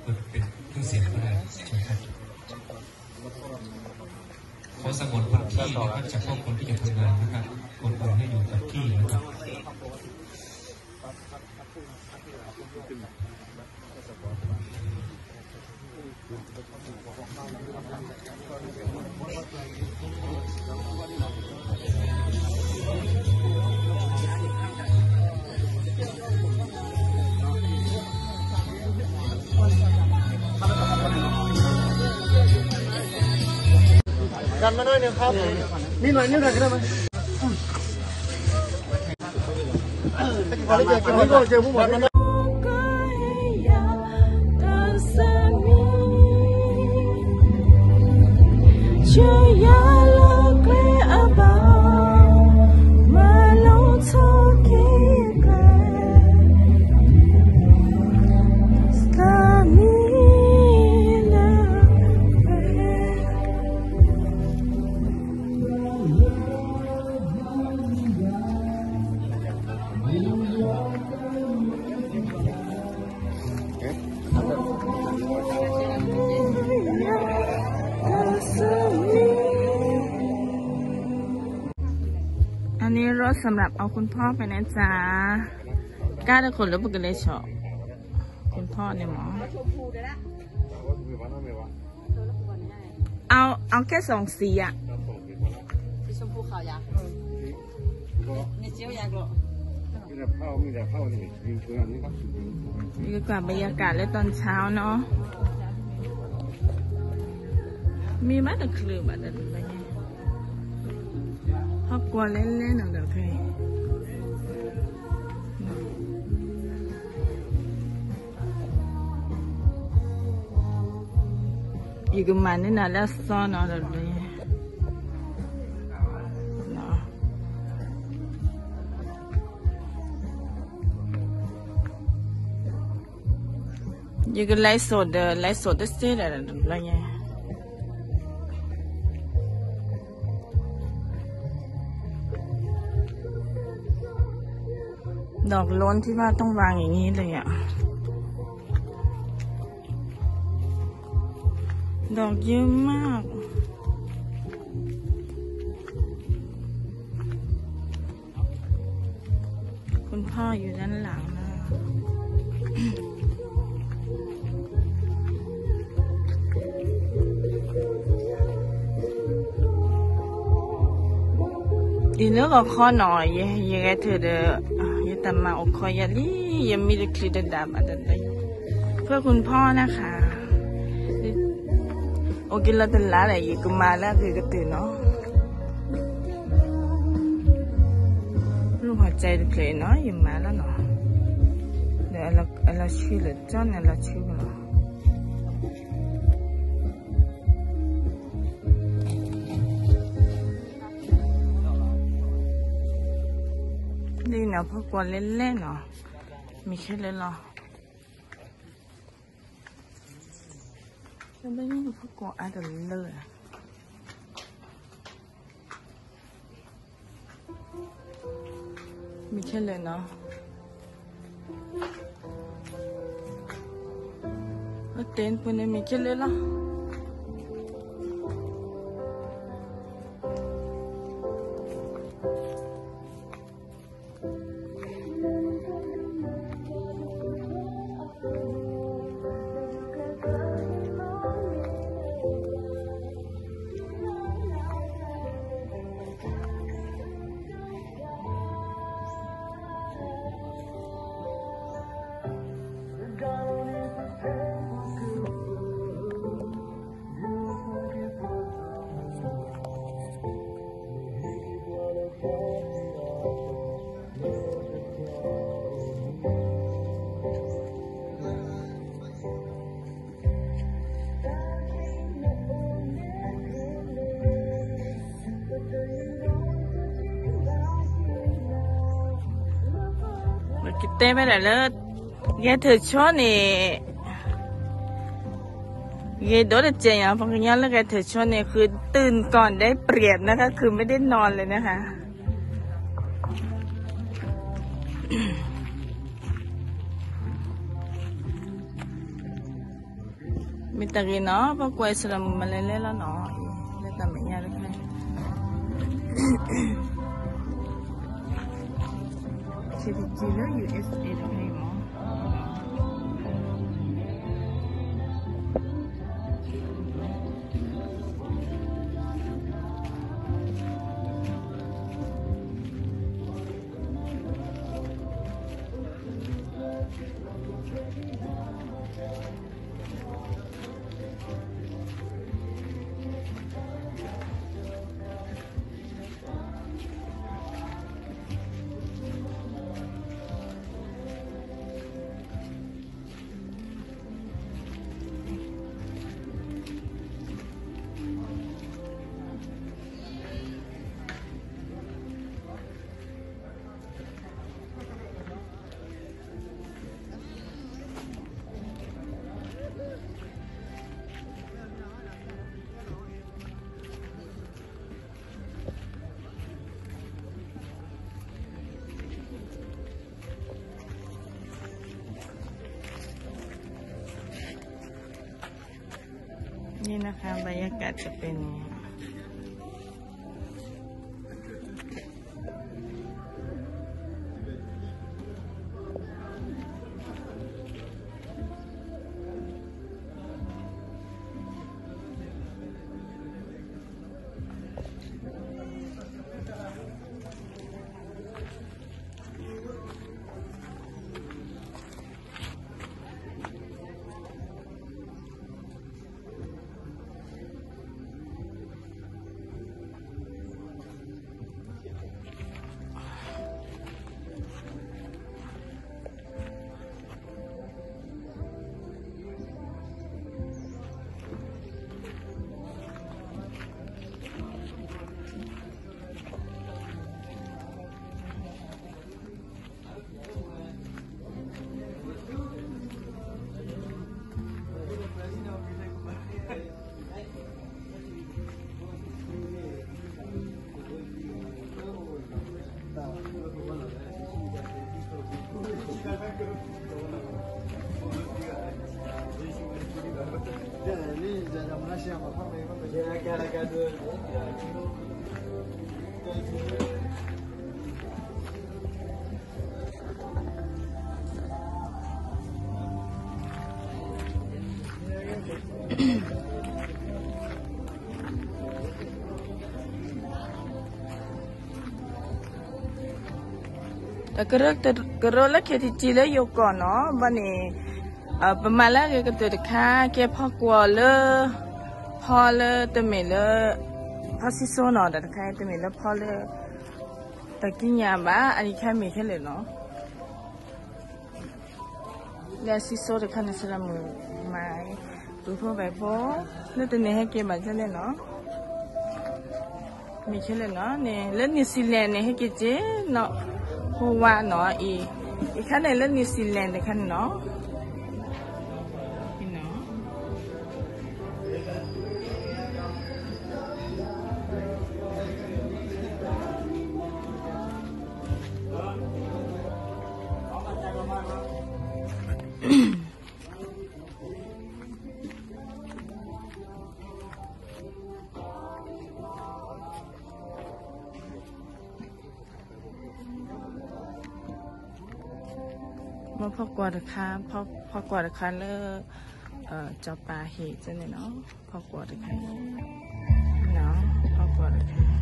เปิดเป็นเครื่องเสียงก็ได้ ใช่ครับ ขอสงวนพื้นที่นะครับ เฉพาะคนที่จะทำงานนะครับ คนอื่นให้อยู่กับที่นะครับ กันมาหน่อยหนึ่งครับ นิดหน่อย นิดหน่อยก็ได้มั้ย อันนี้รถสำหรับเอาคุณพ่อไปนะจ๊ะ กล้าได้คนหรือเปล่ากันเลยเชาะ คุณพ่อเนี่ยหมอ เอา เอาแค่สองสีอะ สีชมพูขาวยักษ์ นี่เจี๊ยวยากเหรอ นี่ก็กลับบรรยากาศแล้วตอนเช้าเนาะ มีมาแต่คลืบอะแต่ละไง ครอบครัวเล่นๆ หน่อยเดี๋ยวเคย ယကမၤန့ၢ်နၤလၢအစီနီၤဒီး ယက ไลฟ์สด ဒီး ไลฟ์สด တစဲဒီးတဘျီညါ ดอกล้นที่ว่าต้องวางอย่างนี้เลยอะ ดอกเยอะมาก คุณพ่ออยู่ด้านหลังนะ အံၤလၢဂီၤခီနီၤ ယ ယဂဲၤထၢၣ်ဒီး ယတၢ်မၤအိၣ်ခိးယၤလံ ယမံတချုးတဒၣ်ဘၣ်တၢ် เพื่อคุณพ่อนะคะ အိၣ်က့ၤလီၤတလါဒီး ယကမၤလၢအဂ့ၤကတၢၢ်နီၤ လူၢ်ဟီၣ်ကၠဲတဖျၢၣ်နီၤ ယမၤလီၤနီၤ ဒီးအလီၤဆှုလၢာ်ကၠီန့ၣ် အလီၤဆှုကလီၤ လံနီၤ ဖီကွီၤလဲၣ်လဲၣ်နီၤ မ့ၢ်ခဲလၢာ်လီၤ လၢဖီကွီၤအါတလၢ မ့ၢ်ခဲလၢာ်နီၤ အတဲပူၤန့ၣ်မ့ၢ်ခဲလၢာ်လီၤ ကတဲဝဲဒၣ်လၢ ဂဲၤထၢၣ်ဆိန့ၣ် ဂ့ၤဒိၣ်တစဲးညါ, ပှၤကညီလၢဂဲၤထၢၣ်ဆိန့ၣ် ဃုတုၢ်ကီၢ်ဒဲးပြဲးနခါ ခုးမ့ၢ်ဒ့နီၢ်လဲၣ်နခါ မ့ၢ်တဂ့ၤနီၤ, ပကွဲးစရၣ်မုၣ်မၤလဲၤလဲၤလီၤနီၤ, လၢတၢ်မဲာ်ညါတခါ, ဆံးတကံလၢ ယူႇအ့စ်အ့ တခါအံၤမး. นี่นะคะ บรรยากาศจะเป็นอย่างนี้ တၢ်ကရၢလၢ ခဲထံကံလၢယိၤကီၢ်နီၤ ဘၣ်န့ၣ် ပမၤလၢအဂ့ၤကတၢၢ်တခါ ကဲဖီကွီၢ်လၢ ဖီလၢတမ့ၢ်လၢ ဖီစံၣ်စိနီၤ တၢ်တခါတမ့ၢ်လၢဖီလၢ တၢ်ကံးညာ်ဘၣ် အအံၤခဲမ့ၢ်ခဲလၢာ်နီၤ လၢအစံၣ်စိတခါန့ၣ် စရၣ်မုၣ်မၤ ပူဖိဝဲၢ်ဖိ လၢတန့ၢ်ဟဲက့ၤဘၣ်ခဲလၢာ်နီၤ မ့ၢ်ခဲလၢာ်နီၤန့ၣ် လၢ New Zealand န့ၣ် ဟဲက့ၤက့ၤနီၤ ဖိဝါနီၤအံၤ အံၤခါန့ၣ်လၢ New Zealand တခါန့ၣ်နီၤ အံၤနီၤ မ့ၢ်ဖီကွီၢ်တခါ ဖီကွီၢ်တခါလၢ စီၤပၤဟ့ၣ်န့ၣ်နီၤ ဖီကွီၢ်တခါ ဖီကွီၢ်တခါ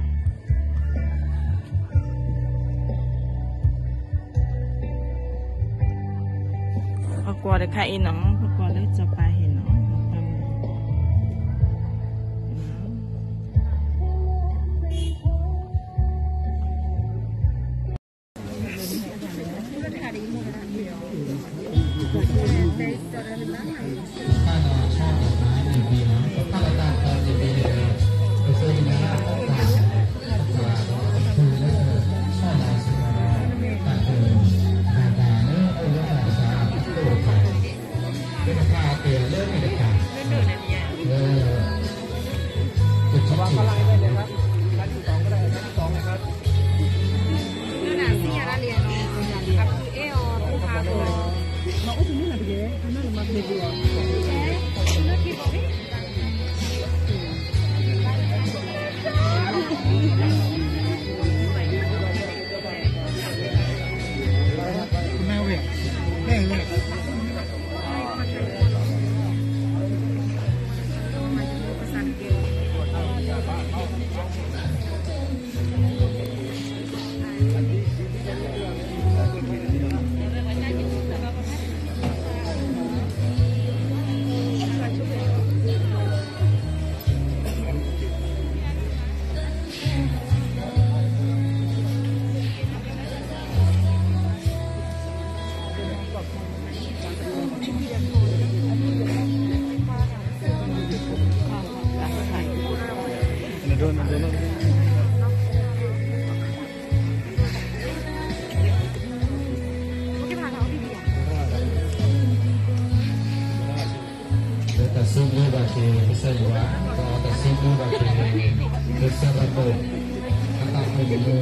ဖီကွီၢ်တခါအံၤနီၤ ဖီကွီၢ်လၢစီၤပၤဟ့ၣ်နီၤ ဖီကွီၢ်လၢ ဒီးတၢ်စံးဘျုးဘၣ်က့ၤကစၢ်ယွၤ, ဒီးတၢ်စံးဘျုးဘၣ်က့ၤကစၢ်ရဘိၣ်, အတၢ်အိၣ်မူ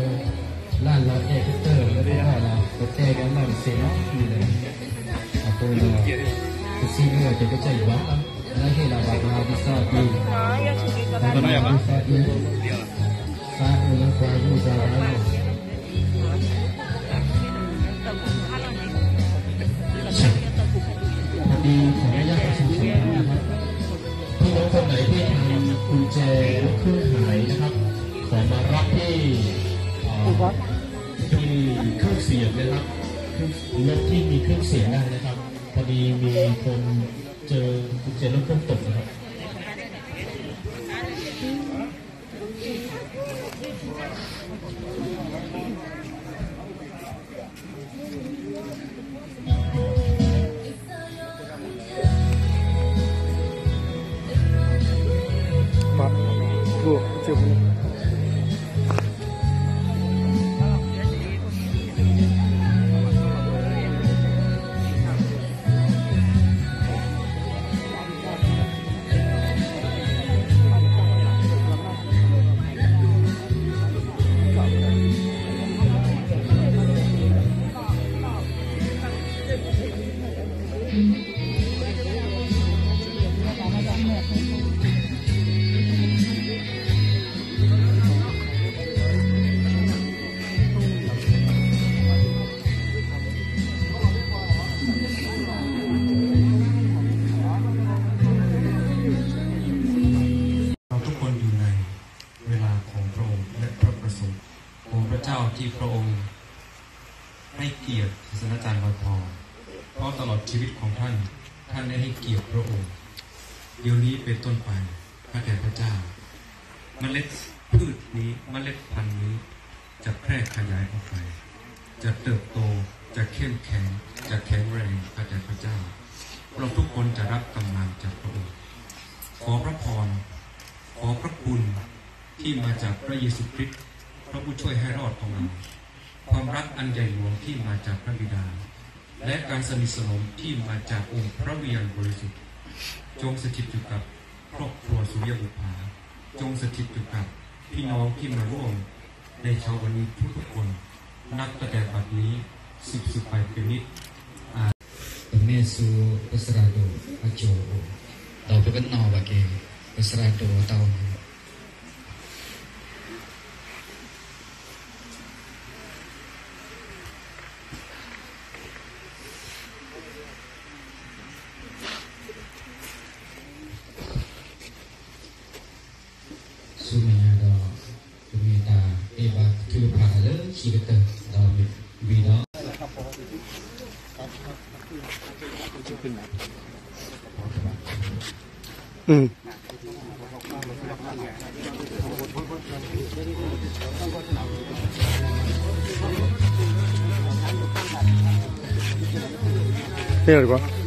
လၢလီၤအဲၣ်ကတၢၢ်လၢပဂီၢ်လီၤ, ပတဲကလီၢ်တစ့းနီတမံၤလၢၤ, အဃိဒီး ပစံးဘျုးဘၣ်က့ၤကစၢ်ယွၤလီၤ, လၢဟ့ၣ်လီၤဘၣ်ပှၤကစၢ်အပူၤ, ဒီးပှၤကစၢ်အပူၤ သးအိၣ်လၢပှၤဂုၤပှၤဂၤလီၤ. พอดีขออนุญาตประชาสัมพันธ์นะครับ พี่น้องคนไหนที่ทำกุญแจรถเครื่องหายนะครับ ขอมารับที่ เอ่อ ที่เครื่องเสียงนะครับ เครื่อง รถที่มีเครื่องเสียงได้นะครับ พอดีมีคนเจอกุญแจรถเครื่องตกนะครับ เราทุกคนอยู่ในเวลาของพระองค์และพระประสงค์ของพระเจ้าที่พระองค์ ให้เกียรติศาสตราจารย์วาทอง เพราะตลอดชีวิตของท่าน ท่านได้ให้เกียรติพระองค์ เดี๋ยวนี้เป็นต้นไป ข้าแต่พระเจ้า เมล็ดพืชนี้ เมล็ดพันธุ์นี้ จะแพร่ขยายออกไป จะเติบโต จะเข้มแข็ง จะแข็งแรง ข้าแต่พระเจ้า เราทุกคนจะรับกำลังจากพระองค์ ขอพระพร ขอพระคุณที่มาจากพระเยซูคริสต์ พระผู้ช่วยให้รอดของเรา ความรักอันใหญ่หลวงที่มาจากพระบิดา และการสนิทสนมที่มาจากองค์พระวิญญาณบริสุทธิ์ จงสถิตอยู่กับครอบครัวสุริยบุปผา จงสถิตอยู่กับพี่น้องที่มาร่วมในเช้าวันนี้ทุกๆคน นับตั้งแต่บัดนี้สืบๆไปเป็นนิจ ပမ့ၢ်ဆူကစၢ်ဒိၣ်အစိၤအိၣ်, ဒီးပကနီၣ်ဘၣ်က့ၤ ကစၢ်ဒိၣ်အတၢ်အိၣ် ဆူမဲာ်ညါဒီး ပမ့ၢ်တၢ်အ့ၣ်ဘၣ်ထုကဖၣ်တၢ်လၢ ခံကတၢၢ် ဒီးမ့ၢ်ဝံၤဒီး မ့ၢ်